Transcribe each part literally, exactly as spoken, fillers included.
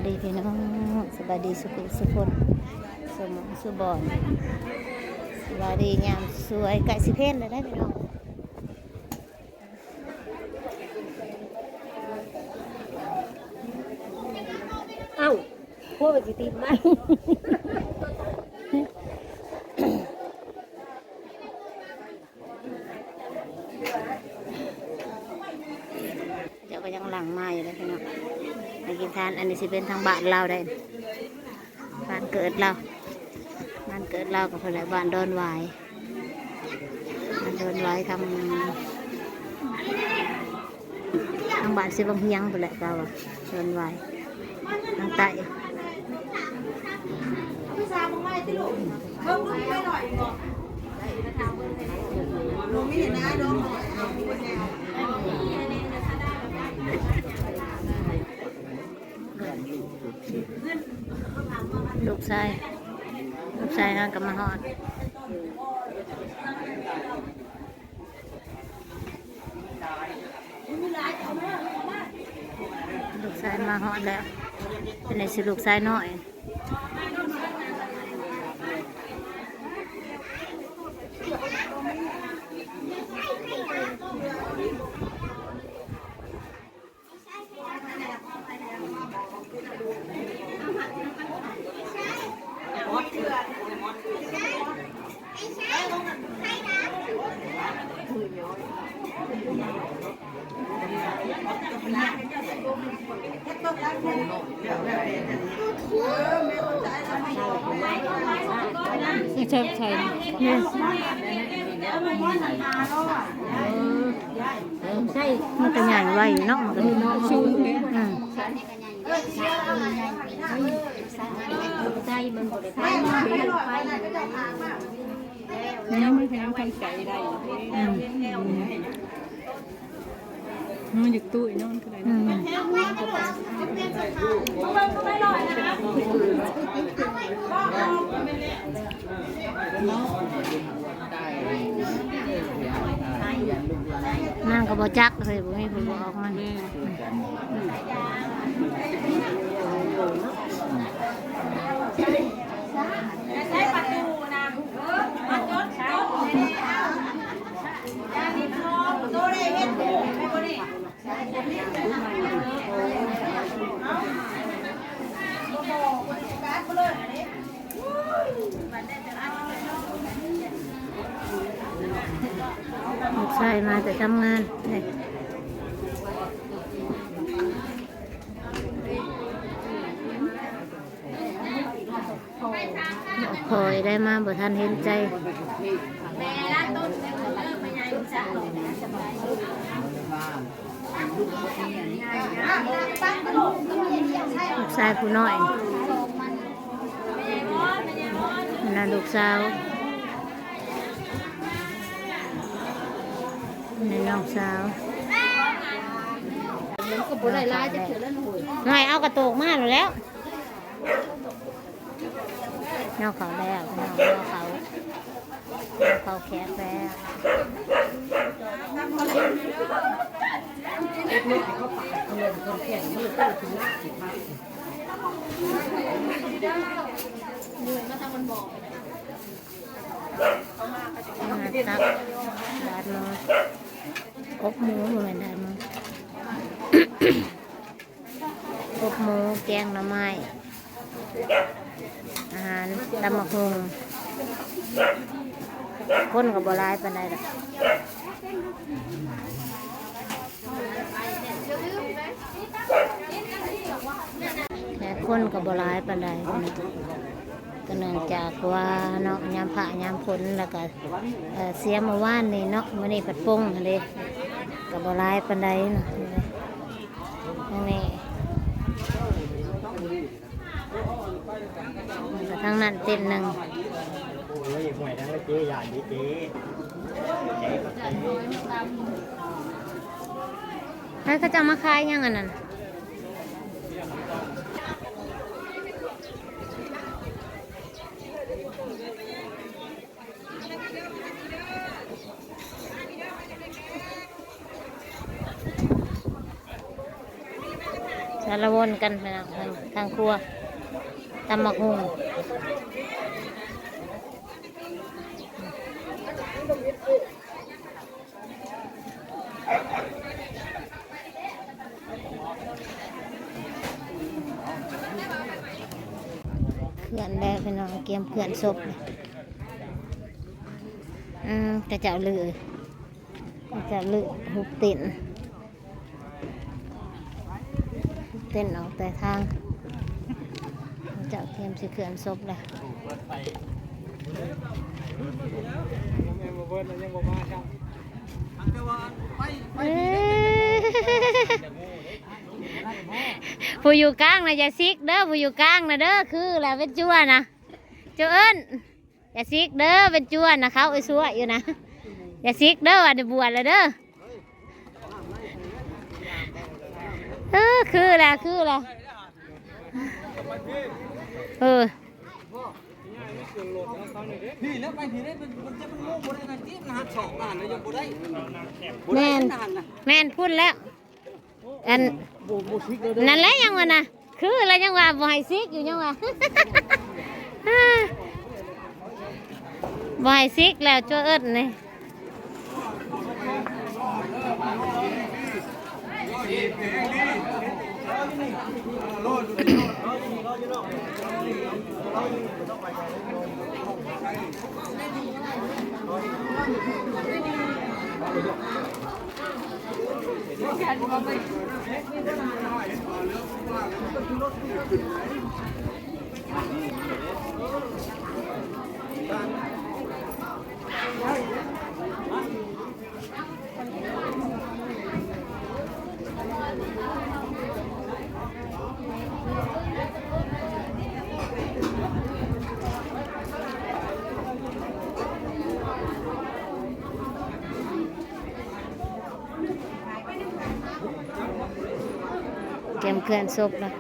พี่น้อง สบายดีสุขุสุคน สมองสุบอน สบายดียามสวย ใกล้สิเพลแล้วได้พี่น้อง เอ้า พวกมันสิติดมา เจ้าก็ยังหลังมาอยู่เลยพี่น้อง มากินทาน อันนี้สิเป็นทางบ้านเราได้ บ้านเกิดเรา บ้านเกิดเราก็เพิ่นแหละ บ้านดอนหวาย บ้านดอนหวายทาง ทางบ้านสิบังเฮียงเพิ่นแหละเราอะ ดอนหวาย ทางใต้ ลูกชาย ลูกชายเฮาก็มาฮอด ลูกชายมาฮอดแล้ว เป็นไงสิลูกชายน้อย ใช่ใช่ เออ ใช่ มันก็ใหญ่ไวอยู่เนาะ มันก็มีน้องชู อืม ใช่ มันบ่ได้ไป มันบ่ได้ไป นี่มันแพงทางใจได้ อืม มันอยากตู้อีกเนาะ มันก็ได้ อืม เนาะ นางก็บ่จักเลย บ่มีผู้บอกมัน แม่ ลูกชายมาแต่ทำงาน นี่ คอยได้มาบ่ทันเห็นใจ ลูกชายผู้น้อย นั่นลูกสาว นั่นน้องสาว มันก็บ่ได้หลายจักเทื่อแล้วนะเฮ้ย หน่อยเอากระโตกมาแล้ว นอกเขาแล้ว นอกเขา นอกเขาแคบแล้ว มาตักดาดหมู อบหมู บ่แม่นดาดหมู อบหมู แกงหน่อไม้ อาหาร ตำบักหุ่ง คนก็บ่หลายปานใดดอก แต่คนก็บ่หลายปานใด ก็เนื่องจากว่าเนาะ ยามพระยามฝน แล้วก็ เอ่อ เสียเมื่อวานนี่เนาะ มื้อนี้ผัดปงหั้นเด้ ก็บ่หลายปานใดเนาะ นี่ ทางนั้นเต็นท์หนึ่ง โอ้ย ห่วยทั้งเจ๊ อย่าดีเจ๊ เจ๊ก็เจ๊ เฮ้ย เขาจะมาขายยังอันนั้น เ สารวนกันไปนะทางทางครัวตำบักหุ่ง เคลื่อนแล้วพี่น้อง เตรียมเคลื่อนศพ อืม กระเจ้าลือ กระเจ้าลือหุบเต็นท์ เต็นท์ออกแต่ทาง กระเจ้าเตรียมสิเคลื่อนศพแล้ว เอ้ย ผู้อยู่กลางนะอย่าซิกเด้อ ผู้อยู่กลางนะเด้อ คือแล้วเป็นจั่วนะ เจ้าเอิ้น อย่าซิกเด้อ เป็นจั่วนะ เขาไอ้ซัวอยู่นะ อย่าซิกเด้อ อันนี้บวชแล้วเด้อ เออ คือแล้ว คือแล้ว เออ นี่แล้วไปที่ได้เป็นมันจะเป็นโง่บ่ได้นะที่มันหักสองอันแล้วยังบ่ได้ แม่น บ่ได้นะ แม่นพูดแล้ว อัน บ่บ่ซิกเลยเด้อ นั่นแหละยังว่านะ คือแล้วยังว่าบ่ให้ซิกอยู่ยังว่า บ่ให้ซิกแล้วจั่วเอิ้นนี่ เตรียมเคลื่อนศพแล้ว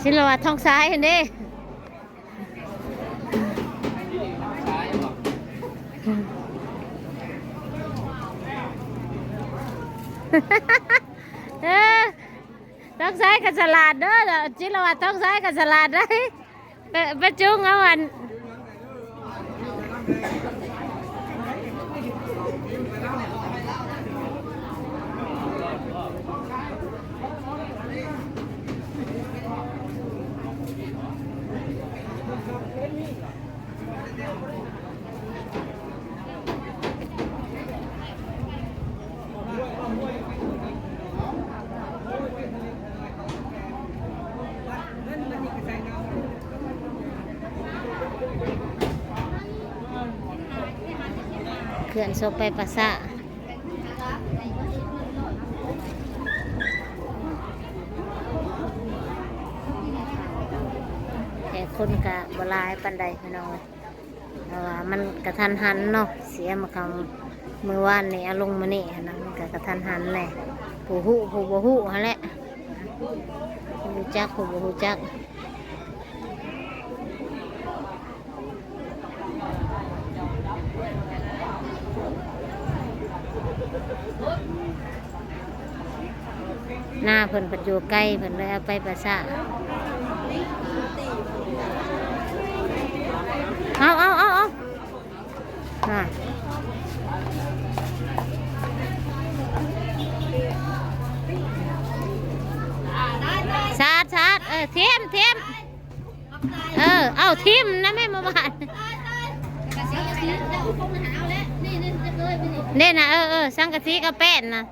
ศิลวัฒน์ทองซ้ายเห็นเด้ เออ ต้องใช้กับสลัดเด้อ จิรวัตรต้องใช้กับสลัดได้อ ไปไปจุงเอาอัน เคลื่อนศพไปปะสะ แต่คนกะบ่หลายปานใดพี่น้องเอ้ย เพราะว่ามันกะทันหันเนาะ เสียมาคำมื้อวานนี่เอาลงมื้อนี้หั้นนะ มันกะกะทันหันแหละ ผู้ฮู้ผู้บ่ฮู้หั้นแหละ ผู้รู้จักผู้บ่รู้จัก หน้าเพิ่นปัดอยู่ใกล้เพิ่นเลยเอาไปประสา เอาเอาเอาเอา อ่ะ สาดสาด เออ เทียมเทียม เออ เอาทิ่มนะแม่มาบาด นี่นะ เออ เออ สังกะสีกับแป้นนะ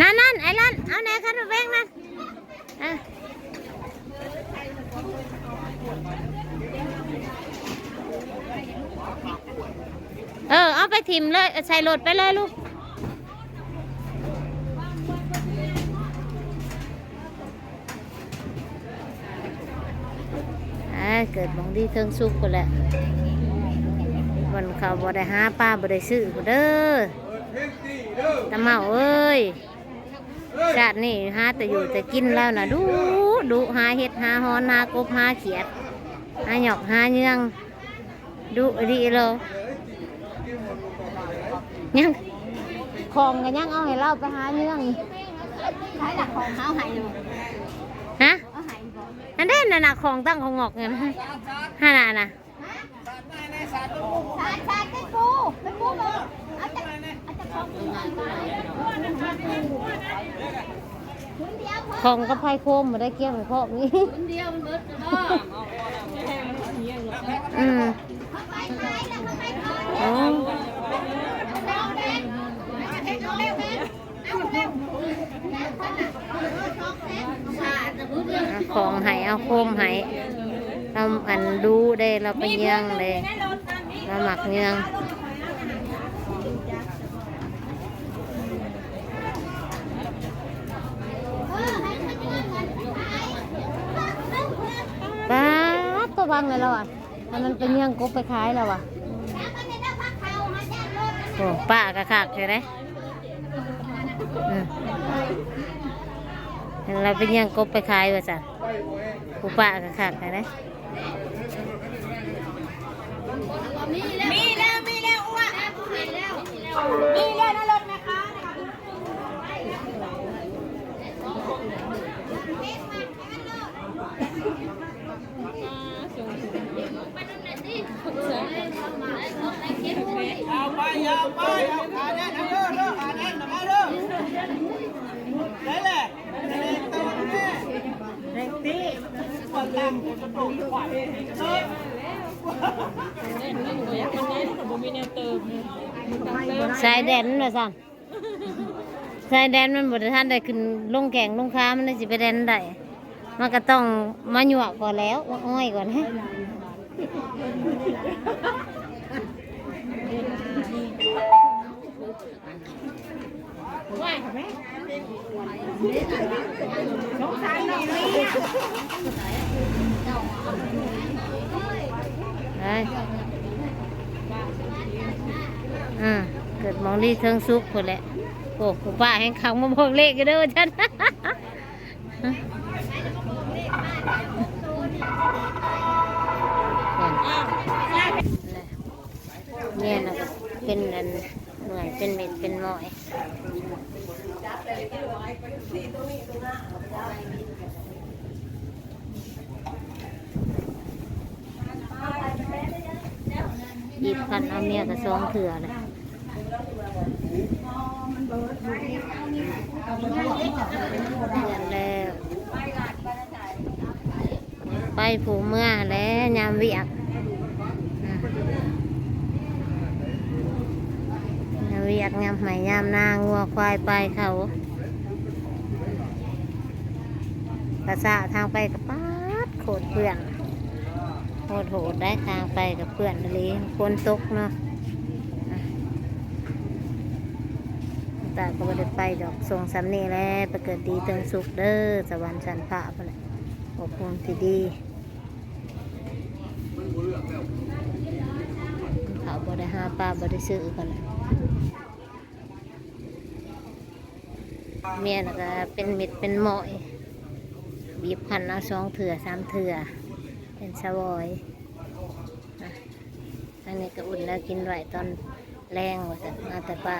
นั่นนั่น ไอ้ลั่น เอาแหน่คันแบงนั่น อ่ะ เออ เอาไปถิ่มเลย ใส่รถไปเลยลูก อ่า เกิดหม่องดีเทิงสุขพู้นแหละ วันเขาบ่ได้หาปลาบ่ได้ซื้อพู้นเด้อ ตาเมาเอ้ย ชาตินี่หาแต่อยู่แต่กินแล้วนะ ดุ ดุ หาเห็ด หาฮอน หากบ หาเขียด หาหยอก หาเยือง ดุอีหลีเลย ยัง ของก็ยังเอาให้เราไปหาเยือง ใช้หลักของเขาให้อยู่ ฮะ เอาให้บ่ อันเด่นน่ะนะ ของตั้งของงอกเงิน ฮะน่ะนะ สาดสาดเป็นปูเป็นปูบ่เอาจากเอาจากของกินก่อน ของกับไพโคมมาได้เกลี้ยงครอบนี้ คนเดียวมันเบิดแล้วบ่ อืม อ๋อ เอาของให้ เอาโคมให้ เราอันดูได้ เราไปเยืองเลย เราหมักเยือง ป๊าด ตัวบังเลยแล้วอ่ะ อันนั้นเป็นเยืองกบไปขายแล้วอ่ะ โอ้ ป้ากะคักเลยนะ อืม เราเป็นเยืองกบไปขายว่าจ้ะ ผู้ป้ากะคักเลยนะ มีแล้ว มีแล้วอ้วก มีแล้วนะรถแม่ค้านะคะ เอาไป เอาไป เอาขาแน่นเอาเด้อ เด้อ ขาแน่นเอามาเด้อ ได้แหละ แรงตี สายแดนน่ะสั่น สายแดนมันบ่ทันได้ขึ้นลงแข่งลงขา มันเลยสิไปแดนได้ มันก็ต้องมายั่วก่อนแล้ว อ้อยก่อน ไป อ่า เกิดหมองลีเทิงสุกพุ้นแหละ โอ้ ผู้ป้าแห่งขังมาบอกเลขกันเด้อฉัน เนี่ยนะ เป็นอัน เหมือนเป็นเม็ดเป็นหมอย หยิบคันเอาเมียก็สองเทื่อเลย แล้ว ไปผู้เมือแล้ว ยามเวียก อืม ยามเวียก ยามไฮ่ ยามนา งัวควายไปเขา กะซะทางไปกะป๊าด โคตรเปื้อน โหดโหดได้ ทางไปกะเปื้อนเลย ฝนตกเนาะ อ่ะ ตาก็บ่ได้ไปดอก ส่งสำนี่แหละ ไปเกิดดีเทิงสุกเด้อ สวรรค์ชั้นฟ้าพุ้นแหละ อบภูมิที่ดี เขาบ่ได้หาปลา บ่ได้ซื้อกันแหละ เมียน่ะก็เป็นเม็ดเป็นหมอย บีบคั้นเอาสองเทื่อสามเทื่อ เป็นสวอย อ่ะ อันนี้ก็อุ่นแล้วกินไว้ตอนแลงว่าซั่น มาแต่ป่า